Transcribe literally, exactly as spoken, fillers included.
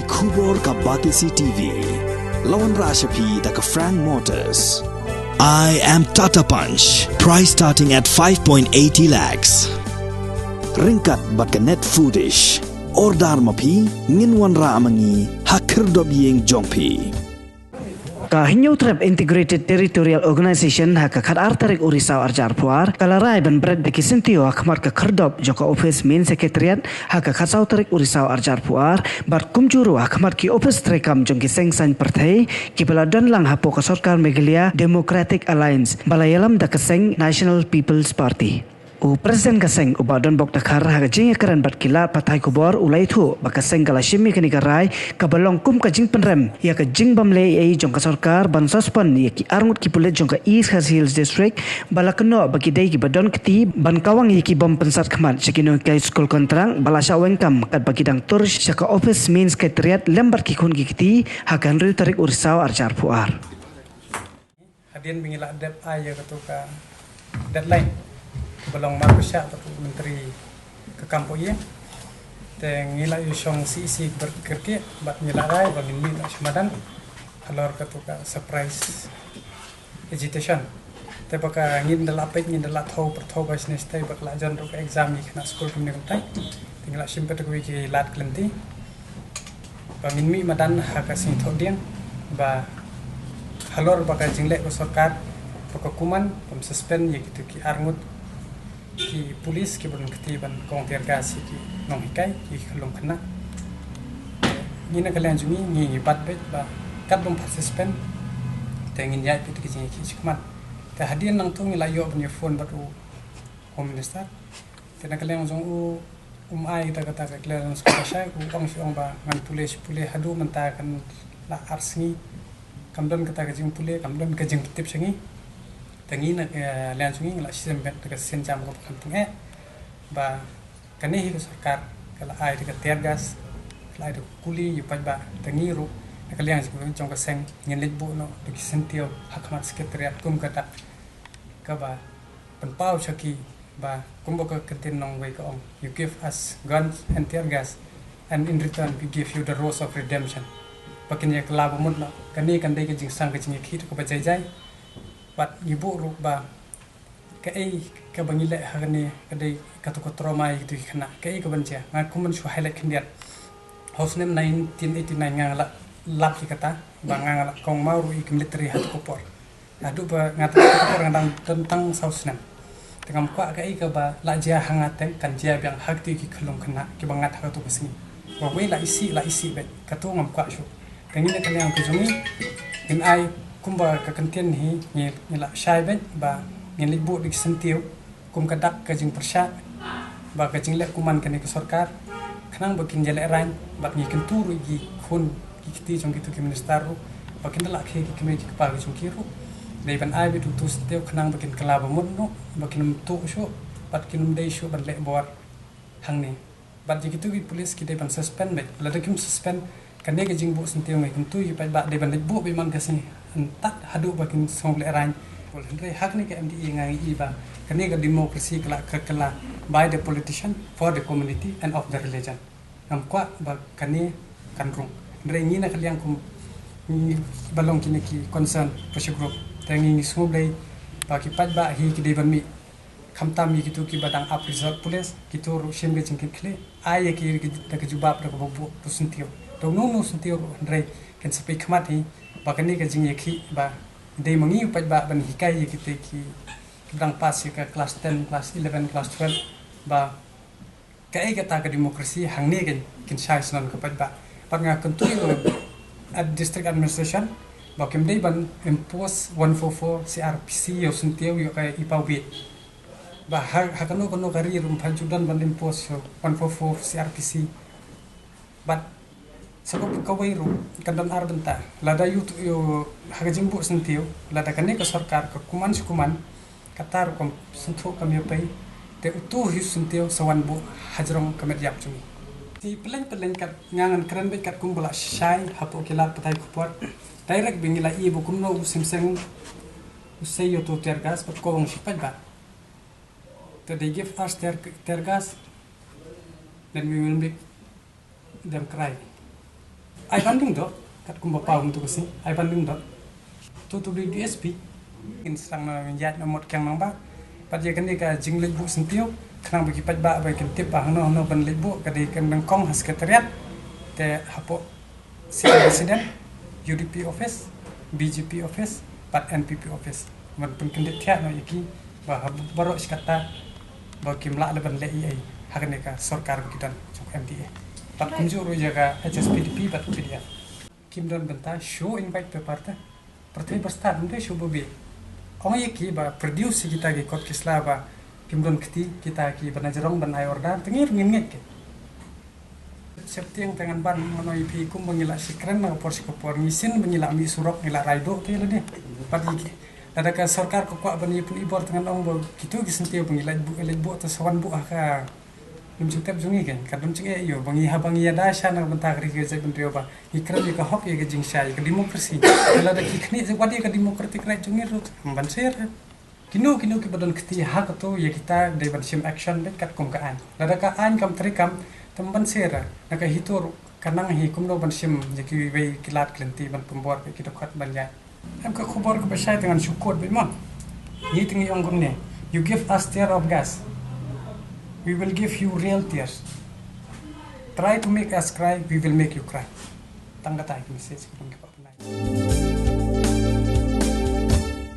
Khubor ka Batesi T V. La wanrah sha phi da ka Frank Motors. I am Tata Punch. Price starting at five point eighty lakhs. Ryngkat bad ka Net Foodish. Order ma phi, ngin wanrah ma ngi ha khyrdop ïing jong phi. Ka Hynñiewtrep Integrated Territorial Organization ha ka khatar tarik u Risaw arhajar arphew ar ka la rai ban bret da ki syntiew ha khmat ka khyrdop jong ka ophis Main Secretariat ha ka khatsaw tarik u Risaw arhajar arphew ar, bad kumjuh ruh ha khmat ki ophis treikam jong ki seng saiñ pyrthei kiba la don lang hapoh ka sorkar Meghalaya Democratic Alliance ba la ïalam da ka seng National People's Party. U President ka seng u Bah Donbok Dkhar ha ka jingïakren bad ki lad pathai khubor u la ïathuh ba ka seng ka la shim ïa kane ka rai kaba long kum ka jingpynrem ïa ka jingbym leh ei ei jong ka sorkar ban suspend ïa ki arngut ki pulit jong ka East Khasi Hills District ba la kynnoh ba ki dei kiba don kti ban kawang ïa ki bym pynsat khmat sha ki nonghikai skul kontrak ba la shah weng kam katba ki dang tur sha ka ophis Main Secretariat lem bad ki khun ki kti ha ka hynriew tarik u Risaw arhajar arphew ar. Hadien ba ngi la dep ai ïa katu ka deadline ba long marpyrshah bad u Myntri ka kam poh ïing, te ngi la ïashong C E C bar kyrkieh bad ngi la rai ba ngin mih noh sha madan halor katu ka surprise agitation. Te ba ka ngin da la peit, ngin da la thew pyrthew ba shane shatai ba ka la jan ruh ka exam ïa ki khynnah skul kumne kumtai. Te ngi la shim pat da kawei ki lad ki lynti ba ngin mih madan ha ka sngi Thohdieng ba halor ba ka jingleh ka sorkar ba ka kumne kam suspend ïa kitu ki arngut ki pulit kiba don kti ban kawang tear gas ïa ki nonghikai, ïa ki khyllung khynnah. Ngi na ka liang jong ngi ngi, ngi bat beit ba kat bym pat suspend te ngin ïaid pat da ki jingïakhih shakhmat. Te hadien nangta ngi la ïoh ban ïa phone bad u Home Minister. Te na ka liang jong u, um ai da kata ka clearance kaba shai, u ong shi ong ba ngan pule shi pule haduh mynta kan la ar sngi. Kam don kata ka jingpule, kam don ka jingtip sha ngi. Te ngi na ka liang jong ngi ngi la shem beit da ka sienjam kaba khlem tyngeh ba kane hi ka sorkar ka la ai da ka tear gas, ka la ai da ka kuli ïa u paidbah. Te ngi ruh na ka liang jong ka seng ngin leit buh noh da ki syntiew ha khmat Secretariat kum ka dak kaba pynpaw sha ki ba kumba ka kyntien nongwei ka ong, "You give us guns and tear gas, and in return we give you the rose of redemption." Ba kin ïa kylla ba mut noh, kane kan dei ka jingsang ka jingïakhih kaba jai jai. Bad ngi buh ruh ba kaei kaba ngi leh ha kane ka dei katu ka trauma ïa kitu ki khynnah, kaei kaban jia. Nga kumban shu highlight khyndiat, ha u snem nineteen eighty-nine nga la lap ïa kata ba nga la kongmaw ruh ïa ka military ha katu ka por. Haduh ba nga tang, ka por nga dang don tang saw snem. Te ngam kwah kaei kaba la jia ha nga te kan jia biang ha kito ki khyllung khynnah kiba ngat ha kato ka sngi. Ba wei la isih, la isih beit. Kato ngam kwah shuh. Te ngi na ka liang ka jong ngi ngin ai kumba ka kyntien hi, ngi, ngi la shai beit ba ngin leit buh da ki syntiew kum ka dak ka jingpyrshah ba ka jingleh kuman kane ka sorkar, khnang ba kin ïalehrain bad ngi kyntu ruh ïa ki khun ki kti jong kito ki minister ruh ba kin da lah khie ki kmie ki kpa ki jong ki ruh. Dei ban ai beit utu u syntiew khnang ba kin kylla ba mut noh, ba kin ym tuh shuh bad kin ym dei shuh ban leh bor hangne. Bad ïa kito ki pulit ki dei ban suspend beit. Lada kim suspend, kane ka jingbuh syntiew ngi kyntu ïa u paidbah dei ban leit buh beit man ka sngi, hynrei haduh ba kin sngewlehrain. Hynrei ha kane ka M D A nga ïohi ba kane ka democracy ka la, ka, ka la by the politician, for the community and of the religion. Ngam kwah ba kane kan rung. Hynrei ngi na ka liang kum ngi ba long kine ki concern pressure group, te ngi, ngi sngewblei ba ki paidbah hi ki dei ban mih. Khamtam ïa kito kiba dang ap result pulit, kito ruh shim ka jingkitkhlieh, ai ïa ki da ka jubab da kaba buh da u syntiew. Da uno uno u syntiew ruh, hynrei kin sa peit khmat hi ba kane ka jingïakhih ba dei ma ngi u paidbah ban hikai ïa kito ki, kiba dang pass ïa ka class ten, class eleven, class twelve, ba kaei kata ka democracy hangne kin, kin shai shnong ka paidbah. Bad nga kyntu ïa u, ad-, district administration ba kim dei ban impose one four four C R P C ïa u syntiew ïa ka i paw bit. Ba ha, ha kano kano ka ri ruh ym pat ju don ban impose ïa u one four four C R P C. Bad sa kawei ruh kan don ar bynta. Lada ïa u, ïa u ha ka jingbuh syntiew, lada kane ka sorkar ka kuman shi kuman, kata ruh kam sngewthuh kam ïa pei, te utu hi u syntiew sa wan buh hajrong ka met ïap jong ngi. Te pylleng pylleng kat nga ngan kren beit kat kumba la shai hapoh ki lad pathai khubor. Direct beit ngi la ïohi ba kumno u Sing Seng u sei ïa utu u tear gas bad ko ong shi paidbah. Te they give us tear, tear gas, then we will make them cry. Ai ban ding dok, kat kumba pau hum tu kasi, ai ban ding dok. Tu tu di D S P. Kin sang na ïaid na mot kiang nang ba. Pat ïa kane ka jingleit buh syntiew, khnang ba ki paidbah ba kin tip ba hangno hangno ban leit buh, ka dei ka nyngkong ha secretariat. Te hapoh Senior Resident, U D P office, B J P office, pat N P P office. Ban pynkyndit thiah noh ïa ki ba ha baroh shi katta ba kim lah leh ban leh ei ei ha kane ka sorkar ba ki don jong M D A. Pat kumjuh ruh ïa ka H S P D P bad P D F. Kim don bynta shu invite paper te. Pyrthei ba stad ym dei shu ba bieit. Ong ïa ki ba produce ïa kita ki kot ki sla ba kim don kti, kita ki ba na jrong ban ai order, te ngi ruh ngin ngeit ki. Septieng te ngan ban, ngan ong ïa phi, kum ba ngi la shakren na ka por sha ka por, ngi shin ba ngi la mih surok, ngi la rai duh te lade. Pat ïa ki, lada ka sorkar ka kwah ban ïa pynibor, te ngan ong ba kito ki syntiew ba ngi leit buh, leit buh te sa wan buh ha ka, ym jingtep jong ngi kein, ka dum jingeh ïa u ba ngi, haba ngi ïada sha na ka bynta ka ri ka jaitbynriew ba ngi kren ïa ka hok, ïa ka jingshai, ïa ka democracy. Lada ki khniah wat ïa ka democratic right jong ngi ruh, ym ban sher. Kino kino kiba don kti ha kato, ïa kita dei ban shim action beit katkum ka aiñ. Lada ka aiñ kam treikam, te ym ban sher. Na ka HITO ruh ka nang hi kumno ban shim ïa kiwei ki lad ki lynti ban pynbor beit ki dkhot ban ïaid. Em, ka khubor kaba shai te ngan shu quote beit mo. Ngi te ngi ong kumne: "You give us tear of gas, we will give you real tears. Try to make us cry, we will make you cry." Tang kata ka message kaba ngi kwah ban ai.